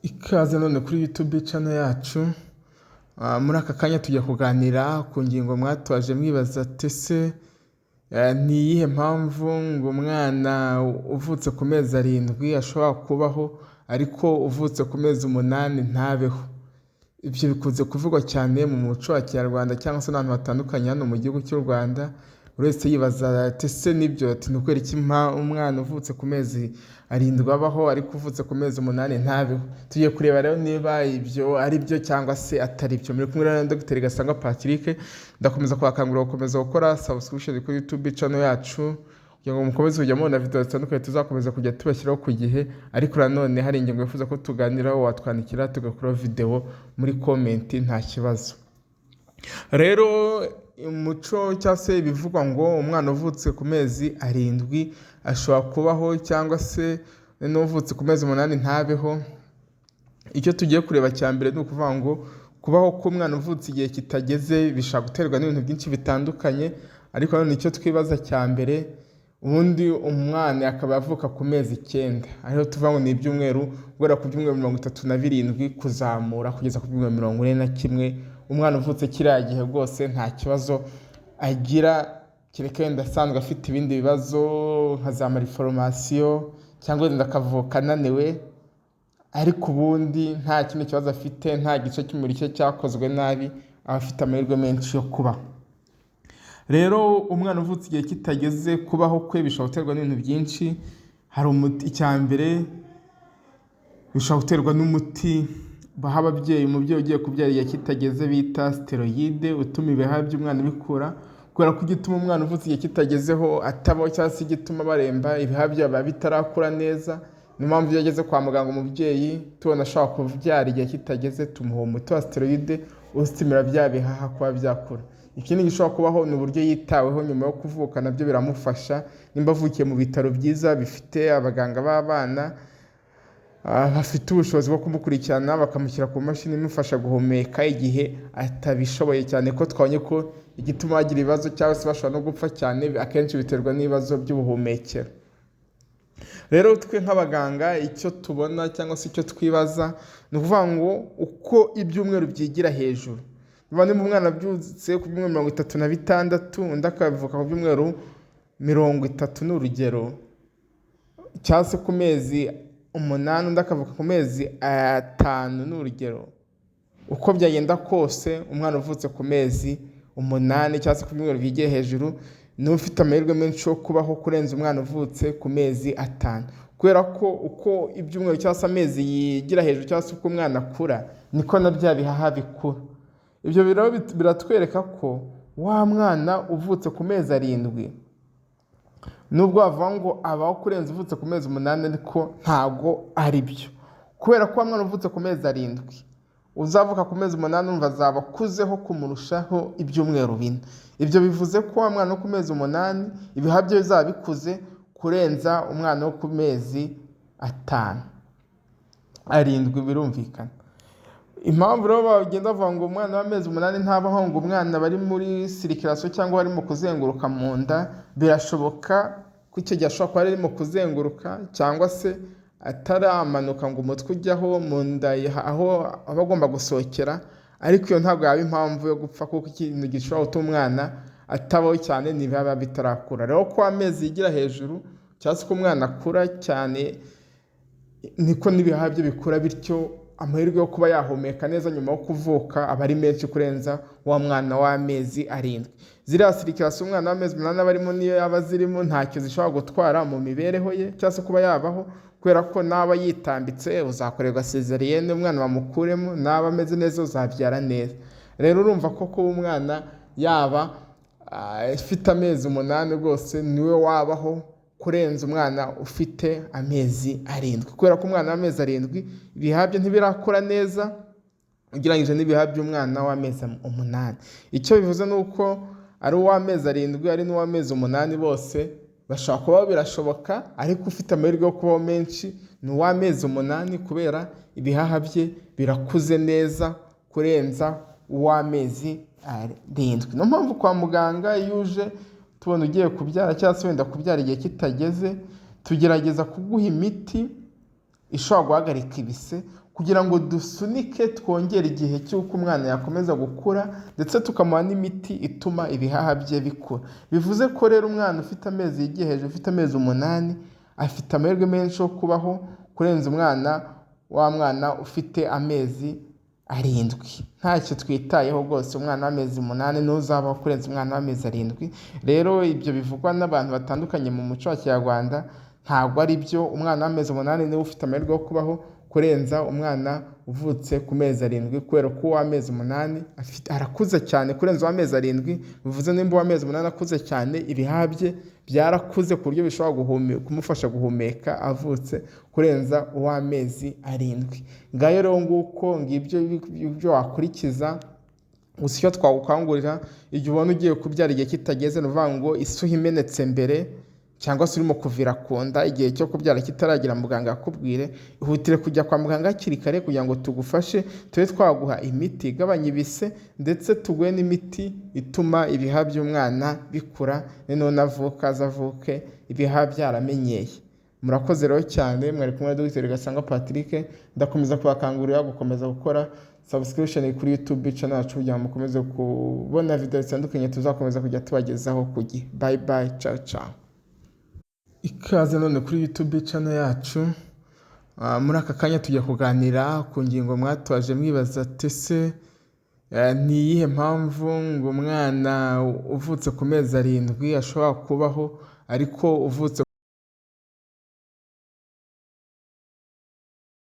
Ikaze none kuri YouTube channel yacu, muri aka kanya tujya kuganira ku ngingo mwatubaje mwibaza ati ese ni iyihe mpamvu ngo umwana uvutse ku mezi 7 ashobora kubaho ariko uvutse ku mezi 8 ntabeho? Ibyo bikunze kuvugwa cyane mu muco wa kinyarwanda cyangwa se n'ahantu hatandukanye hano mu gihugu cy'u Rwanda, buri wese yibaza ati ese nibyo, ati ni ukubera iki umwana uvutse ku mezi 7 abaho ariko uvutse ku mezi 8 ntabeho? Tugiye kureba rero niba ibyo ari byo cyangwa se atari byo. Muri kumwe na Dr Gasangwa Patrick, ndakomeza kubakangurira gukomeza gukora subscription kuri YouTube channel yacu kugira ngo mukomeze kujya mubona video zitandukanye tuzakomeza kujya tubashyiraho ku gihe, ariko nanone hari ingingo wifuza ko tuganiraho watwandikira tugakora video muri comment, nta kibazo. Rero umuco cyangwa se ibivugwa ngo umwana uvutse ku mezi 7 ashobora kubaho cyangwa se n'uvutse ku mezi 8 ntabeho, icyo tugiye kureba cya mbere ni ukuvuga ngo kubaho k'umwana uvutse igihe kitageze bishobora guterwa n'ibintu byinshi bitandukanye, ariko nanone icyo twibaza cya mbere, ubundi umwana akaba avuka ku mezi 9, ariho tuvuga ngo ni ibyumweru guhera ku byumweru 37 kuzamura kugeza ku byumweru 41, umwana uvutse kiriya gihe rwose nta kibazo agira, kereka wenda asanzwe afite ibindi bibazo nka za malformation cyangwa wenda akavuka ananiwe, ariko ubundi nta kindi kibazo afite, nta gice cy'umubiri cye cyakozwe nabi, aba afite amahirwe menshi yo kubaho. Rero umwana uvutse igihe kitageze kubaho kwe bishobora guterwa n'ibintu byinshi, hari umuti, icya mbere bishobora guterwa n'umuti baha ababyeyi, umubyeyi ugiye kubyara igihe kitageze bita steroid, utuma ibihaha by'umwana bikura, kubera ko igituma umwana uvutse igihe kitagezeho atabaho cyangwa se igituma baremba, ibihaha byabo biba bitarakura neza. Niyo mpamvu iyo ageze kwa muganga umubyeyi tubona ashobora kubyara igihe kitageze, tumuha umuti wa steroid usitimira bya bihaha kuba byakura. Ikindi gishobora kubaho ni uburyo yitaweho nyuma yo kuvuka, nabyo biramufasha. Nimba avukiye mu bitaro byiza bifite abaganga b'abana bafite ubushobozi bwo kumukurikirana, bakamushyira ku mashini imufasha guhumeka igihe atabishoboye cyane, ko twabonye ko igituma bagira ibibazo cyangwa se bashobora no gupfa cyane akenshi biterwa n'ibibazo by'ubuhumekero. Rero twe nk'abaganga icyo tubona cyangwa se icyo twibaza ni ukuvuga ngo uko ibyumweru byigira hejuru, niba umwana abyutse ku byumweru 36 undi akavuka ku byumweru 30 ni urugero, cyangwa se ku mezi 8 undi akavuka ku mezi 5 ni urugero, uko byagenda kose umwana uvutse ku mezi 8 cyangwa se ku byumweru byigiye hejuru niwe ufite amahirwe menshi yo kubaho kurenza umwana uvutse ku mezi 5, kubera ko uko ibyumweru cyangwa se amezi yigira hejuru cyangwa se uko umwana akura niko na bya bihaha bikura. Ibyo biratwereka ko wa mwana uvutse ku mezi 7 nubwo bavuga ngo abaho kurenza uvutse ku mezi 8, ariko ntago ari byo, kubera ko wa mwana uvutse ku mezi 7 uzavuka ku mezi 8 urumva azaba akuzeho kumurushaho ibyumweru 4. Ibyo bivuze ko wa mwana wo ku mezi 8 ibihaha bye bizaba bikuze kurenza umwana wo ku mezi 5, 7 birumvikana. Impamvu rero bagenda bavuga ngo umwana w'amezi 8 ntabaho, ngo umwana bari muri circulation cyangwa bari mu kuzenguruka mu nda, birashoboka ko icyo gihe ashobora kuba ari mu kuzenguruka cyangwa se ataramanuka ngo umutwe ujyaho mu nda aho aba agomba gusohokera, ariko iyo ntabwo yaba impamvu yo gupfa, kuko ikintu gishobora gutuma umwana atabaho cyane ni ibihaha bitarakura. Rero ko amezi yigira hejuru cyangwa se ko umwana akura cyane niko n'ibihaha bye bikura, bityo amahirwe yo kuba yahumeka neza nyuma yo kuvuka aba ari menshi kurenza wa mwana w'amezi 7. Ziriya circulation umwana w'amezi 8 aba arimo niyo yaba azirimo ntacyo zishobora gutwara mu mibereho ye cyangwa se kuba yabaho, kubera ko naba yitambitse uzakorerwa césarienne umwana bamukuremo, naba ameze neza uzabyara neza. Rero urumva ko kuba umwana yaba afite amezi 8 rwose niwe wabaho kurenza umwana ufite amezi 7, kubera ko umwana w'amezi 7 ibihaha bye ntibirakura neza ugereranyije n'ibihaha by'umwana w'amezi 8. Icyo bivuze ni uko ari uw'amezi 7 ari n'uw'amezi 8 bose bashobora kubaho, birashoboka, ariko ufite amahirwe yo kubaho menshi ni uw'amezi 8, kubera ibihaha bye birakuze neza kurenza uw'amezi 7. Niyo mpamvu kwa muganga iyo uje tubona ugiye kubyara cyangwa se wenda kubyara igihe kitageze, tugerageza kuguha imiti ishobora guhagarika ibise kugira ngo dusunike, twongere igihe cy'uko umwana yakomeza gukura, ndetse tukamuha n'imiti ituma ibihaha bye bikura. Bivuze ko rero umwana ufite amezi yigiye hejuru, ufite amezi 8, afite amahirwe menshi yo kubaho kurenza umwana wa mwana ufite amezi 7. Ntacyo twitayeho rwose, umwana w'amezi 8 ntuzabaho kurenza umwana w'amezi 7. Rero ibyo bivugwa n'abantu batandukanye mu muco wa kinyarwanda ntabwo ari byo. Umwana w'amezi 8 niwe ufite amahirwe yo kubaho kurenza umwana uvutse ku mezi 7, kubera ko uw'amezi 8 arakuze cyane kurenza uw'amezi 7. Bivuze nimba uw'amezi 8 akuze cyane, ibihaha bye byarakuze ku buryo bishobora kumufasha guhumeka avutse kurenza uw'amezi 7. Ngayo rero nguko, ngibyo ibyo wakurikiza. Gusa icyo twagukangurira, igihe ubona ugiye kubyara igihe kitageze, ni ukuvuga ngo isuha imenetse mbere cyangwa se urimo kuvira ku nda igihe cyo kubyara kitaragera, muganga akubwire, ihutire kujya kwa muganga hakiri kare kugira ngo tugufashe, tube twaguha imiti igabanya ibise, ndetse tuguhe n'imiti ituma ibihaha by'umwana bikura, noneho navuka azavuke ibihaha byaramenyeye. Murakoze rero cyane, mwari kumwe na Dr Gasangwa Patrick. Ndakomeza kubakangurira gukomeza gukora subscription kuri YouTube channel yacu kugira ngo mukomeze kubona video zitandukanye tuzakomeza kujya tubagezaho ku gihe. Bye bye, ciao ciao. Ikaze none kuri YouTube channel yacu. Muri aka kanya tujya kuganira ku ngingo mwatwaje mwibaza ati ese ni iyihe mpamvu ngo umwana uvutse ku mezi 7 ashobora kubaho, ariko uvutse